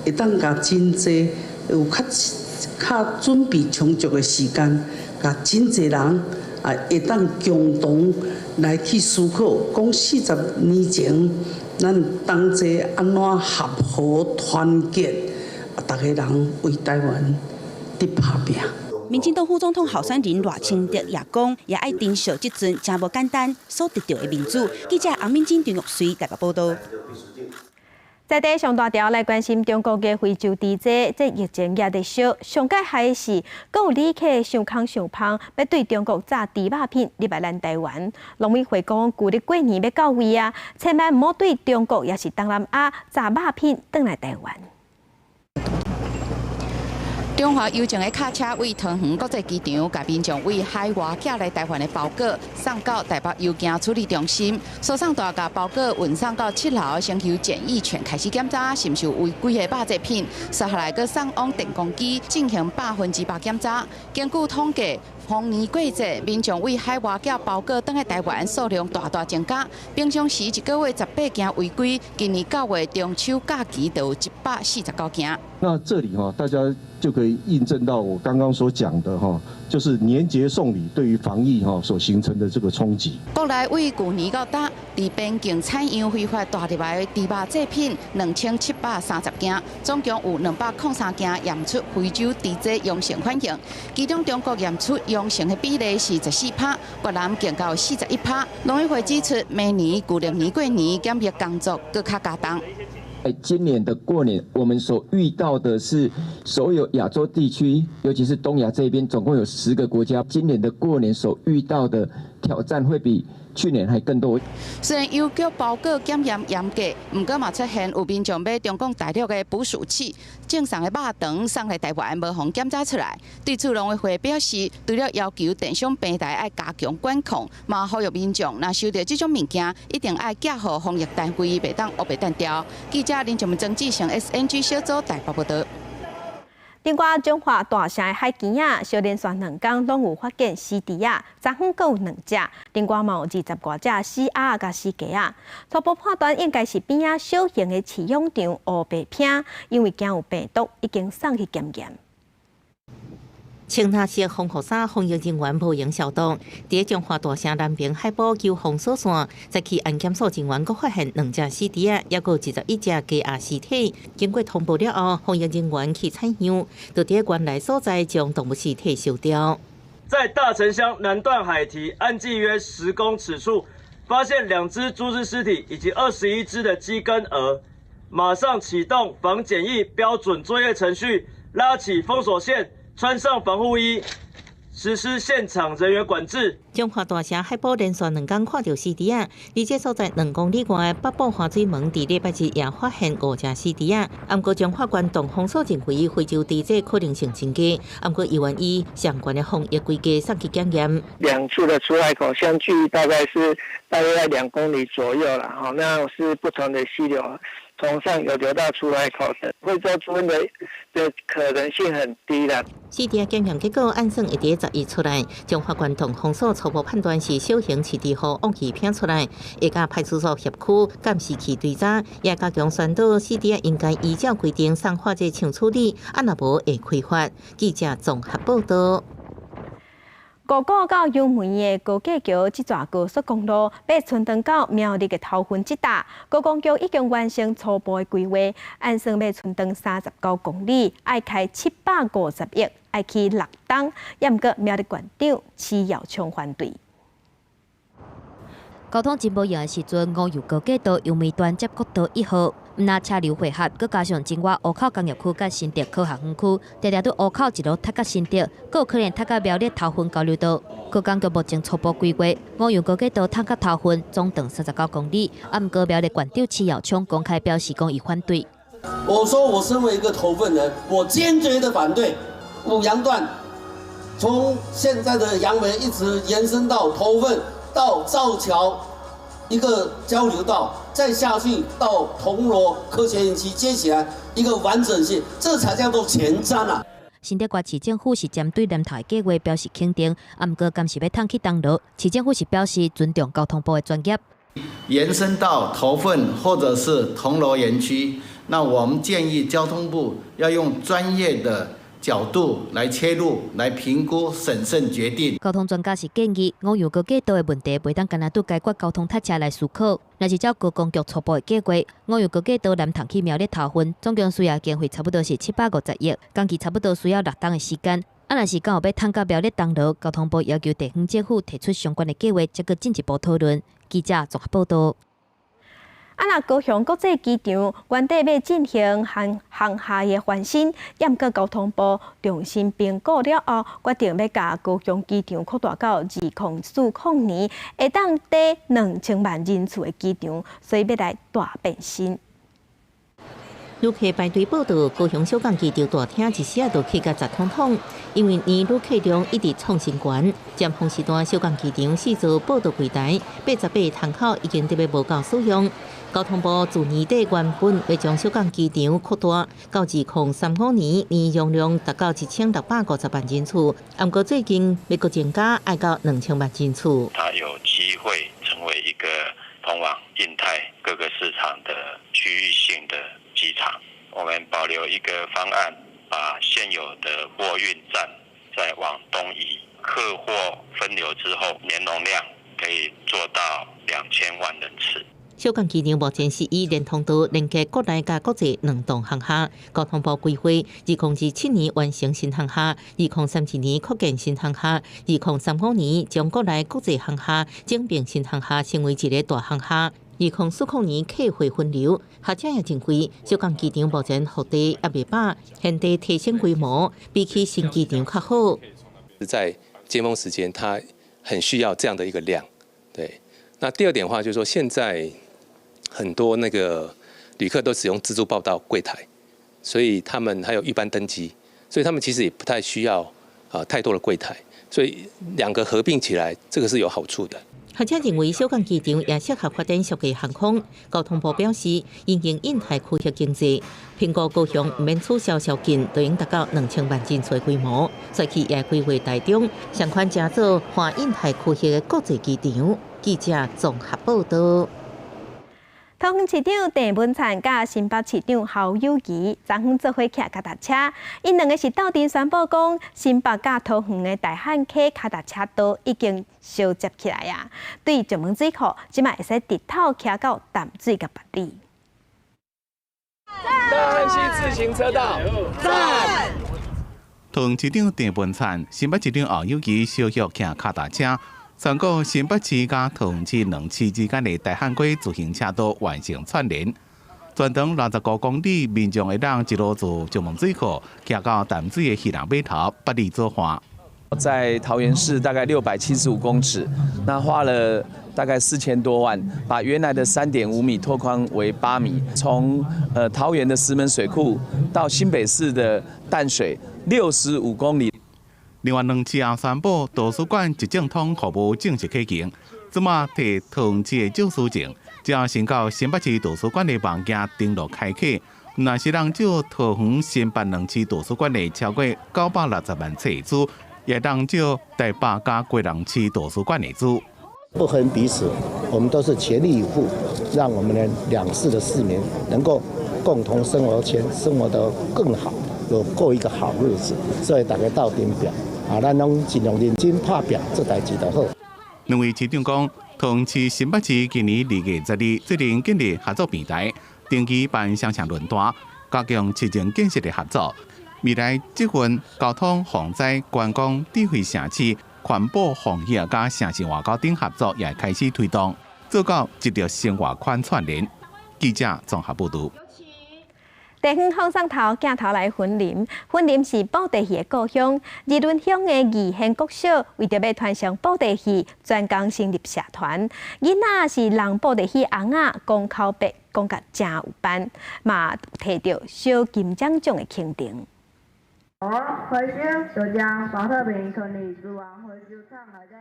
會當共真濟有較較準備充足的時間，共真濟人啊會當共同來去思考，講40年前。咱同齊按怎合夥團結，逐家人為台灣佇拍拚。民進黨副總統候選人賴清德也講，也愛珍惜這陣誠無簡單所得著的民主。記者洪敏珍、張玉穗台北報導。在地上大條來關心中國的非洲豬災，這疫情也在燒。上蓋害是，閣有旅客傷空傷芳，欲對中國炸豬肉片入來咱台灣。農委會講，舊曆過年欲到位啊，千萬毋好對中國抑是東南亞炸肉片轉來台灣。中華郵政的卡車對桃園國際機場，共民眾對海外寄來台灣的包裹送到台北郵件處理中心，輸送帶共包裹運送到7樓星球檢疫權開始檢查，是毋是有違規的肉製品，接下來閣送往電光機進行100%檢查。根據統計，逢年過節，民眾對海外寄包裹轉來台灣數量大大增加。平常時一個月18件違規，今年9月中秋假期就有149件。那這裡哈，大家就可以印證到我剛剛所講的哈，就是年節送禮對於防疫哈所形成的這個衝擊。國內對舊年到今，佇邊境採樣非法帶入來的豬肉製品2730件，總共有203件驗出非洲豬隻陽性反應，其中中國驗出陽性的比例是14%，越南更到41%。農委會指出，明年舊曆年過年檢疫工作閣較加重。在今年的過年，我們所遇到的是所有亞洲地區，尤其是東亞這邊，總共有10個國家。今年的過年所遇到的挑戰會比去年還更多。雖然郵局包裹檢驗嚴格，毋過嘛出現有民眾買中共大陸的捕鼠器，贈送的肉腸送來台灣，無予檢查出來。對此，農委會表示，除了要求電商平台愛加強管控，嘛呼籲民眾若收著這種物件，一定愛寄予防疫單位，袂當烏白擲掉。記者林俊文、曾志成 SNG 小組台北報導。另外，彰化大城的海墘仔，小連續兩工攏有發現死豬仔，昨昏閣有兩隻，另外嘛有20外隻死鴨佮死雞仔。初步判斷應該是邊仔小型的飼養場烏白拚，因為驚有病毒，已經送去檢驗。穿藍色防護衫，防疫人員無閒消毒。佇彰化大城南平海埔救封鎖線，早起安檢所人員閣發現兩隻死豬仔，抑閣21隻雞鴨屍體。經過通報了後，防疫人員去採樣，就佇原來所在將動物屍體燒掉。在大城鄉南段海堤岸際約10公尺處，發現兩隻豬隻屍體以及21隻的雞跟鵝，馬上啟動防檢疫標準作業程序，拉起封鎖線。穿上防護衣，實施現場人員管制。彰化大城海埔連續兩工看著死豬仔，離這所在2公里外的北埔花水門，佇禮拜日也發現五隻死豬仔。毋過彰化縣動封所認為非洲豬隻可能性真低，毋過猶原以相關的防疫規格送去檢驗。兩處的出海口相距大概是大約在2公里左右啦，吼，那是不同的溪流。從上游流到出海口的非洲豬瘟的可能性很低啦。死豬檢驗結果按算會佇11出來，彰化縣動封所初步判斷是小型飼豬戶惡意拚出來，會佮派出所協區監視器追查，也加強宣導死豬應該依照規定送化劑廠處理，啊若無會開罰。記者綜合報導。五股到楊梅的高架橋，這座高速公路欲伸長到苗栗的頭份這搭，高工局已經完成初步的規劃，按算欲伸長39公里，愛開750億，愛起6冬。也毋過苗栗縣長徐耀昌反對。交通真無閒的時陣，五楊高架道楊梅段接國道1號，毋但車流匯合，閣加上真倚湖口工業區佮新竹科學園區，常常對湖口一路塞到新竹，閣有可能塞到苗栗頭份交流道。高工局目前初步規劃，五楊高架道通到頭份總長39公里，啊，毋過苗栗縣長徐耀昌公開表示講伊反對。我說我身為一個頭份人，我堅決的反對五楊段，從現在的楊梅一直延伸到頭份。到造橋一個交流道，再下去到銅鑼科學園區接起來一個完整性，這才叫做前瞻啊！新竹縣市政府是針對南投的計劃表示肯定，啊，毋過敢是欲通去銅鑼，市政府是表示尊重交通部的專業。延伸到頭份或者是銅鑼園區，那我們建議交通部要用專業的角度來切入，來評估、審慎決定。交通專家是建議，五楊高架道的問題袂當干焦對解決交通塞車來思考。若是照高工局初步的計劃，五楊高架道南通去苗栗頭份，總共需要經費差不多是750億，工期差不多需要6冬的時間。啊，若是敢有欲通到苗栗銅鑼，交通部要求地方政府提出相關的計劃，才閣進一步討論。記者綜合報導。啊！若高雄國際機場原底欲進行航航廈的翻新，毋過交通部重新評估了後，決定欲共高雄機場擴大到2040年，會當載2000萬人次的機場，所以欲來大變身。旅客排隊報到，高雄小港機場大廳一時仔就客甲雜通通，因為年旅客量一直創新高。尖峰時段，小港機場四座報到櫃台88個窗口已經特別無夠使用。交通部自年底原本欲將小港機場擴大到2035年，年容量達到1650萬人次，毋過最近欲閣增加，愛到2000萬人次。它有機會成為一個通往印太各個市場的區域性的機場。我們保留一個方案，把現有的貨運站再往東移，客貨分流之後，年容量可以做到2000萬人次。小港機場目前是以連通道連接國內佮國際兩棟航廈。交通部規劃，2027年完成新航廈，2032年擴建新航廈，2035年將國內國際航廈整併新航廈，成為一个大航廈。2040年客貨分流，學者也認為，小港機場目前腹地猶未飽，現地提升規模，比起新機場較好。在尖峰時間，它很需要這樣的一個量。對，那第二點的話，就是說現在很多那個旅客都使用自助報到櫃台，所以他們還有一般登機，所以他們其實也不太需要太多的櫃台，所以兩個合併起來，這個是有好處的。學者認為，小港機場也適合發展小型航空。交通部表示，因應印太區域經濟，評估高雄毋免取消宵禁，就應達到2000萬人次規模。所以也規劃台中相款成做環印太區域的國際機場。記者綜合報道。桃園市長鄭文燦佮新北市長侯友宜昨昏做伙騎腳踏車，𪜶兩个是鬥陣宣布講，新北佮桃園的大漢溪跤踏車道已經相接起來啊！對石門水庫，這馬會使直透騎到淡水佮八里。大漢溪自行車道，讚！桃園市長鄭文燦、新北市長侯友宜相約騎跤踏車。宣告新北市佮桃園市兩市之間的大漢溪自行車道完成串聯，全長65公里，民眾會當一路自石門水庫騎到淡水的漁人碼頭，八里左岸。在桃園市大概675公尺，那花了大概4000多萬，把原來的3.5米拓寬為8米，從桃園的石門水庫到新北市的淡水65公里。另外，兩市也宣布圖書館一證通服務正式啟動，這馬提桃園市的借書證，只要先到新北市圖書館的網頁登錄開啟，若是人借桃園新北兩市圖書館的超過960萬冊書，也當借台北佮基隆市圖書館的書。不分彼此，我們都是全力以赴，讓我們的兩市的市民能夠共同生活圈，生活得更好，有過一個好日子。所以大家鬥陣拚。啊，咱攏盡量認真拍拚做代誌就好。兩位市長講，桃園市、新北市今年2月12日最近建立合作平台，定期辦雙向論壇，加強市政建設的合作。未來捷運、交通、防災、觀光、智慧城市、環保、防疫佮城市外交等合作也開始推動，做到一條生活圈串聯。記者綜合報導。地方放送頭鏡頭來雲林，雲林是布袋戲的故鄉。二崙鄉的義賢國小為著欲傳承布袋戲，專工成立社團。囡仔是人布袋戲尪仔，講口白講甲誠有範，嘛提著小金獎獎的肯定。回收就將寶特瓶處理資源回收廠內底。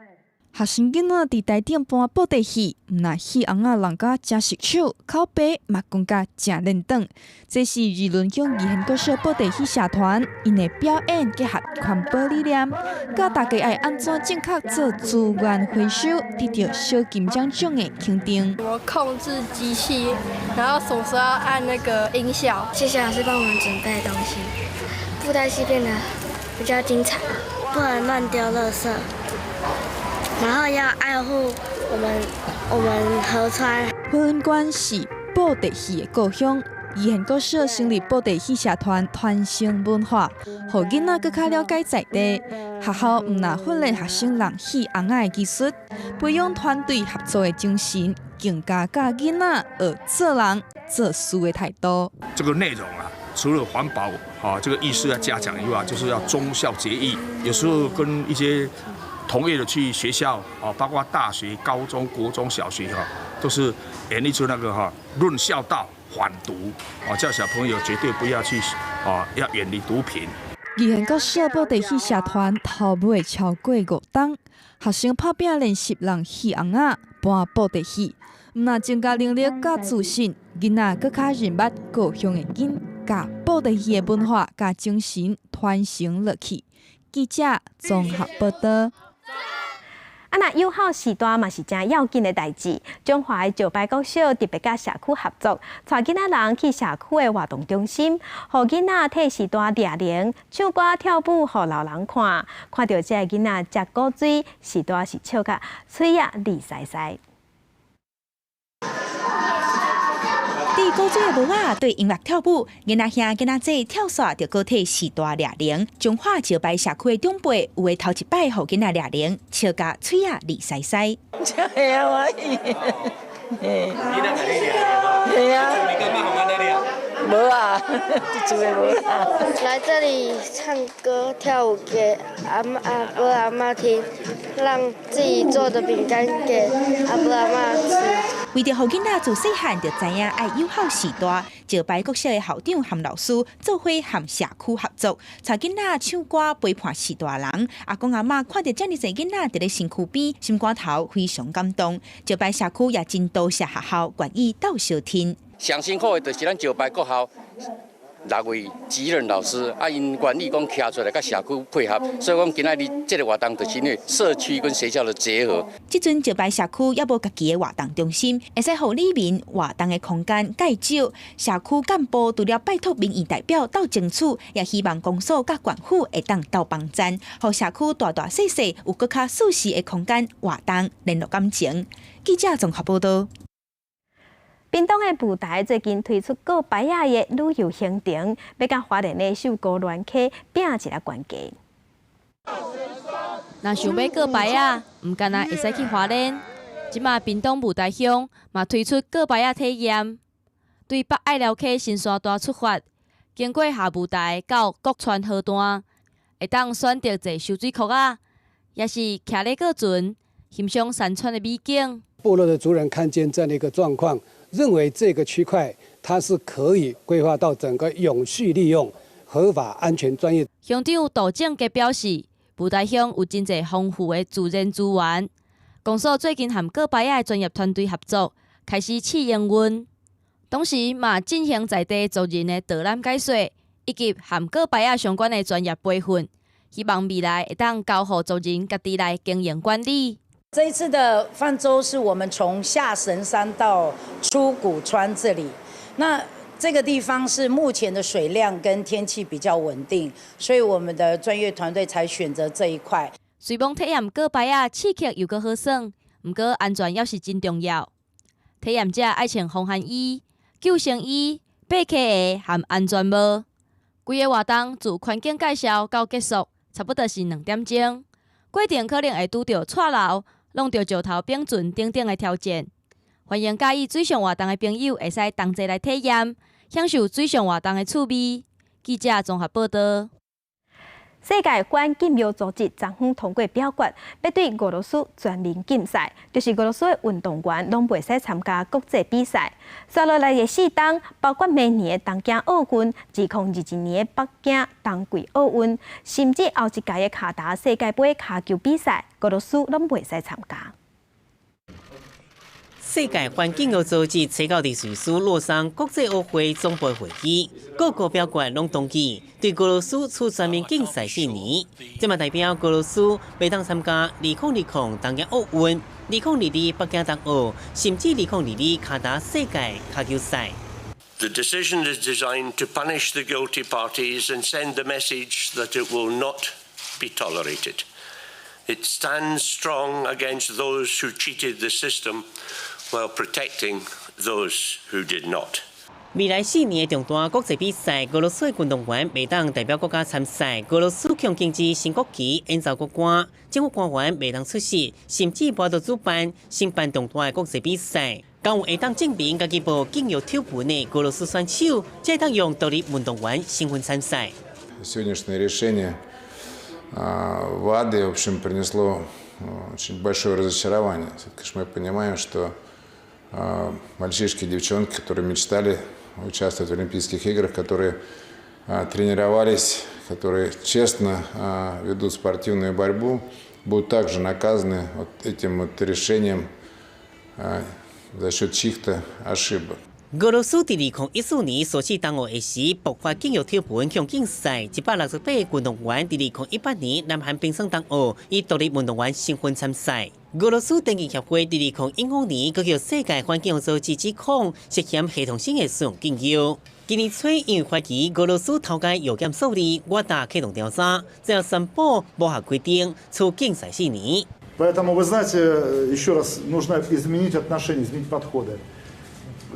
學生囡仔佇台頂搬布袋戲，毋但戲尪仔弄甲誠熟手，口白嘛講甲誠輪轉。這是二崙鄉義賢國小布袋戲社團，𪜶的表演結合環保理念，教大家愛按怎正確做資源回收，得著小金獎獎的肯定。我控制機器，然後什麼時候要按那個音效。謝謝老師幫我們準備東西，布袋戲變得比較精彩，不能亂丟垃圾。然後要愛護我們河川。雲林縣是布袋戲的故鄉，義賢國小成立布袋戲社團，傳承文化，予囡仔閣較了解在地。學校毋但訓練學生弄戲尪仔的技術，培養團隊合作的精神，更加教囡仔學做人做事的態度。這個內容啊，除了環保啊這個意識要加強以外，就是要忠孝節義。有時候跟一些同業的去學校啊，包括大學、高中、國中小學哈，都是演一出那個哈論孝道、反毒，啊，叫小朋友絕對不要去，啊，要遠離毒品。義賢國小布袋戲社團頭尾超過5冬，學生拍拚練習弄戲尪仔搬布袋戲，毋但增加能力佮自信，囡仔閣較認捌故鄉的根，共布袋戲的文化佮精神傳承落去。記者綜合報道。啊，若友好序大嘛是誠要緊的代誌。彰化的石牌國小特別佮社區合作，帶囡仔人去社區的活動中心，予囡仔替序大掠鈴、唱歌跳舞，予老人看。看著這个囡仔食古錐，序大是笑甲喙仔裂饞饞。佇古錐的帽仔對音樂跳舞，囡仔兄囡仔姊跳煞就閣替序大掠鈴。彰化石牌社區的長輩有的頭一擺予囡仔掠鈴，笑甲喙仔裂饞饞。真會啊，歡喜。係啊。你感覺予按呢掠？無啊，這厝的無啦。來這裡唱歌跳舞給阿嬤、阿伯、阿嬤聽，讓自己做的餅乾給阿伯阿嬤吃。為著予囡仔自細漢就知影愛友好序大，石牌國小的校長和老師做伙和社區合作，帶囡仔唱歌陪伴序大人。阿公阿嬤看著遮爾濟囡仔佇咧身軀邊，心肝頭非常感動。石牌社區也真多謝學校願意鬥相挺。上辛苦的就是咱石牌國校六位主任老師，啊，𪜶願意講徛出來佮社區配合，所以講今仔日這个活動就是因為社區跟學校的結合。這陣石牌社區猶無家己的活動中心，會使予里民活動的空間較少。社區幹部除了拜託民意代表鬥爭取，也希望公所佮縣府會當鬥幫贊，予社區大大細細有閣較舒適的空間活動聯絡感情。記者綜合報道。屏東的霧台最近推出過百仔的旅遊行程，欲佮花蓮的秀姑巒溪拚一下懸低。若想欲過百仔，毋干焦會使去花蓮。這馬屏東霧台鄉嘛推出過百仔體驗，對北隘寮溪新山大出發，經過下霧台到國川河段，會當選擇坐泅水殼仔，抑是騎咧過船，欣賞山川的美景。部落的族人看見這樣的一個狀況，認為這個區塊它是可以規劃到整個永續利用、合法、安全、專業。鄉長杜正傑表示，霧台鄉有真濟豐富的自然資源。公所最近和過百仔的專業團隊合作，開始試營運，同時嘛進行在地族人的導覽解說，以及和過百仔相關的專業培訓，希望未來會當交予族人家己來經營管理。這一次的泛舟是我們從下神山到出谷川這裡，那這個地方是目前的水量跟天氣比較穩定，所以我們的專業團隊才選擇這一塊。雖罔體驗過百仔刺激又閣好耍，毋過安全猶是真重要。體驗者愛穿防寒衣、救生衣、爬溪鞋和安全帽。規个活動自環境介紹到結束，差不多是2點鐘。過程可能會拄著掣流、弄著石頭冰船等等的挑戰。歡迎佮意水上活動的朋友會使同齊來體驗，享受水上活動的趣味。記者綜合報道。世界反禁藥組織昨昏通過表決，欲對俄羅斯全面禁賽，就是俄羅斯的運動員攏袂使參加國際比賽。紲落來的4冬，包括明年的東京奧運、2021年的北京冬季奧運，甚至後一屆的卡達世界盃跤球比賽，俄羅斯攏袂使參加。世界環境藥組織初九佇瑞士洛桑國際奧會總部會議，各國表決攏同意對俄羅斯處全面禁賽四年。這嘛代表俄羅斯袂當參加2020東京奧運、2022北京冬奧，甚至2022卡達世界跤球賽。 The decision is designed to punish the guilty parties and send the message that it will not be tolerated. It stands strong against those who cheated the system while protecting those who did not. 未來4年的重大國際比賽，俄羅斯的運動員袂當代表國家參賽。俄羅斯強禁止升國旗、演奏國歌，政府官員袂當出席，甚至無得主辦、承辦重大的國際比賽。敢有會當證明家己無禁藥醜聞的俄羅斯選手，才會當用獨立運動員身份參賽。 Сегодняшнее решение ВАДА, в общем, принесло очень большое разочарование. Все-таки мы понимаем, что мальчишки и девчонки, которые мечтали Участвовать в Олимпийских играх, которые тренировались, которые честно ведут спортивную борьбу, будут также наказаны вот этим вот решением за счет чьих-то ошибок. 俄羅斯佇2014年索契冬奧的時爆發禁藥醜聞，向禁賽168個運動員。佇2018年南韓平昌冬奧以獨立運動員身份參賽。俄羅斯電競協會佇2015年閣予世界反禁藥組織指控涉嫌系統性的使用禁藥。今年初因為懷疑俄羅斯偷改藥檢數字，WADA 啟動調查，最後宣布無合規定，處禁賽4年。 Поэтому, вы знаете, еще раз, нужно изменить отношения, изменить подходы.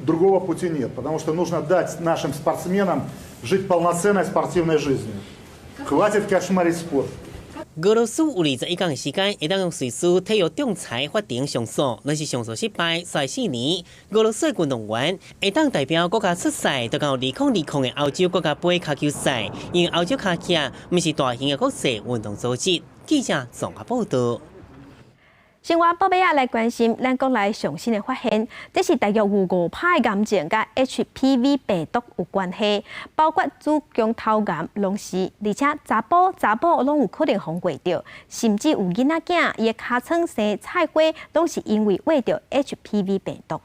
Другого пути нет, потому что нужно дать нашим спортсменам жить полноценной спортивной жизнью. Хватит кошмарить спорт. 俄羅斯有21天的時間，會當向瑞士體育仲裁法庭上訴，若是上訴失敗，紲4年，俄羅斯運動員會當代表國家出賽，就到2020的歐洲國家盃跤球賽，因為歐洲跤協毋是大型的國際運動組織。記者綜合報道。新聞報尾仔來關心咱國內上新的發現，這是大約有5%的癌症佮 HPV 病毒有關係，包括子宮頭癌攏是，而且查埔查某攏有可能予畫著，甚至有囡仔囝伊的尻川生菜花，攏是因為畫著 HPV 病毒。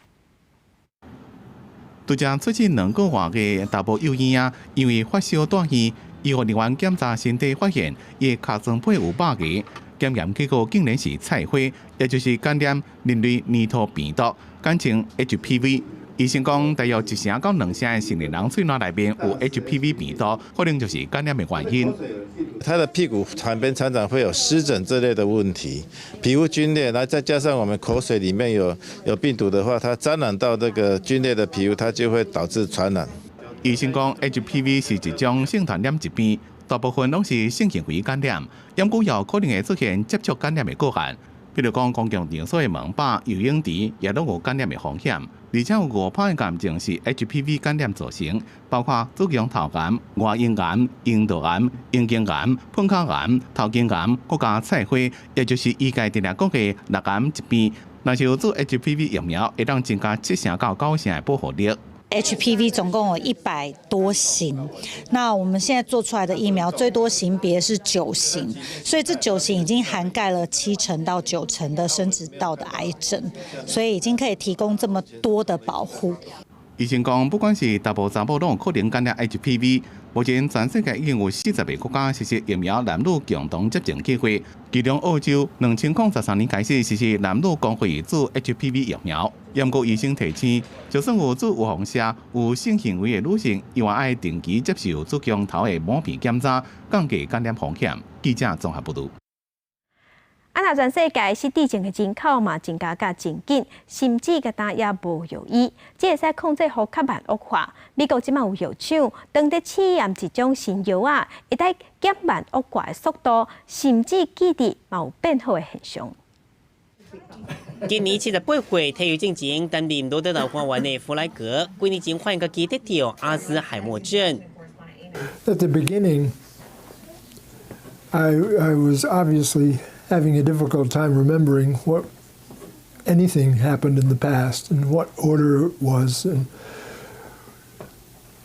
拄才出世2個月的查埔幼嬰仔，因為發燒住院，醫護人員檢查身體發現，伊的尻川皮有肉芽。檢驗結果竟然是菜花，也就是感染人類乳頭病毒，簡稱 HPV。醫生講，大約1成到2成的成年人喙瀾內面有 HPV 病毒，可能就是感染的原因。他的屁股旁邊常常會有濕疹這類的問題，皮膚皸裂，然後再加上我們口水裡面有病毒的話，它沾染到這個皸裂的皮膚，它就會導致傳染。醫生講，HPV 是一種性傳染疾病。大部分攏是性行為感染，毋過有可能會出現接觸感染的個案，比如講公共場所的門把、游泳池也攏有感染的風險。而且有5%的癌症是 HPV 感染造成，包括子宮頭癌、外陰癌、陰道癌、陰莖癌、噴口癌、頭頸癌，閣加菜花，也就是醫界定定講的六癌一病。若是有注 HPV 疫苗，會當增加7成到9成的保護力。 HPV 總共有100多型，那我們現在做出來的疫苗最多型別是九型，所以這九型已經涵蓋了7成到9成的生殖道的癌症，所以已經可以提供這麼多的保護。醫生講，不管是查埔查某，攏有可能感染 HPV。目前全世界已經有40個國家實施疫苗男女共同接種計劃，其中澳洲2013年開始實施男女公費注 HPV 疫苗。毋過醫生提醒，就算有注預防射、有性行為的女性，依然愛定期接受子宮頭的抹片檢查，降低感染風險。記者綜合報導。啊，若全世界失智症的人口嘛增加甲真緊，甚至個當也無藥醫，這會使控制予較慢惡化。美國這馬有藥廠當佇試驗一種新藥仔，會當減慢惡化的速度，甚至記憶嘛有變好的現象。今年78歲，退休進前擔任羅德島官員的弗萊格，幾年前發現家己得著阿茲海默症。 At the beginning, I was obviously having a difficult time remembering what anything happened in the past and what order it was and,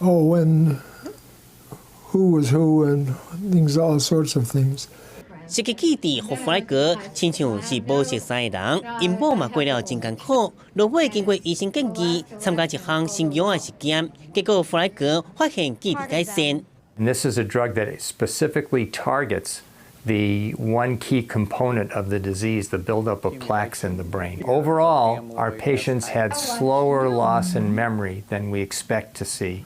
oh, when, who was who and things, all sorts of things. 失去記憶，予弗萊格親像是無熟似的人，𪜶某嘛過了真艱苦。落尾經過醫生建議，參加一項新藥的實驗，結果弗萊格發現記憶改善。 And this is a drug that specifically targets the one key component of the disease, the buildup of plaques in the brain. Overall, our patients had slower loss in memory than we expect to see.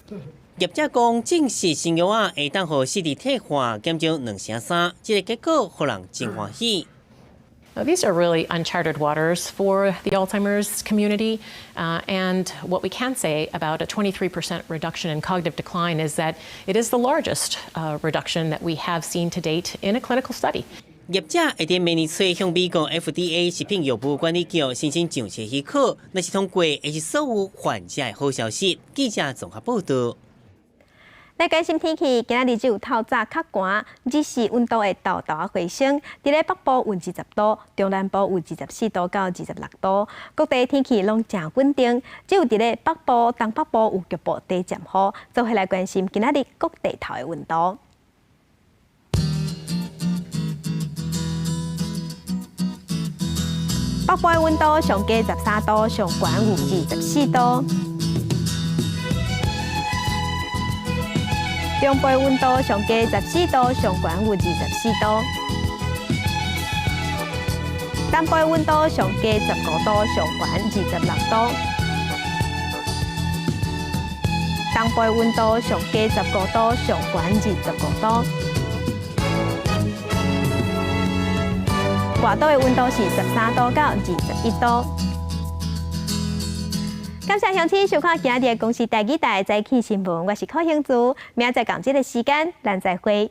業者講，證實新藥仔會當予失智退化減少2.3成，這個結果予人真歡喜。 These are really uncharted waters for the Alzheimer's community. And what we can say about a 23% reduction in cognitive decline is that it is the largest reduction that we have seen to date in a clinical study. 業者會佇明年初向美國 FDA 食品藥物管理局申請上市許可，若是通過，會是所有患者的好消息。記者綜合報道。來來關心天氣，今仔日只有透早較寒，日時溫度會沓沓仔回升。佇咧北部有20度，中南部有24度到26度，各地天氣攏誠穩定。只有佇咧北部、東北部有局部短暫雨。做伙來關心今仔日各地頭的溫度。北部的溫度上低13度，上懸有24度。中部溫度上低14度，上懸有24度。南部溫度上低15度，上懸26度。東部溫度上低15度，上懸25度。外島的溫度是13度到21度。感謝鄉親收看今日的公視台語台早起新聞，我是柯興珠，明仔載仝這个時間，咱再會。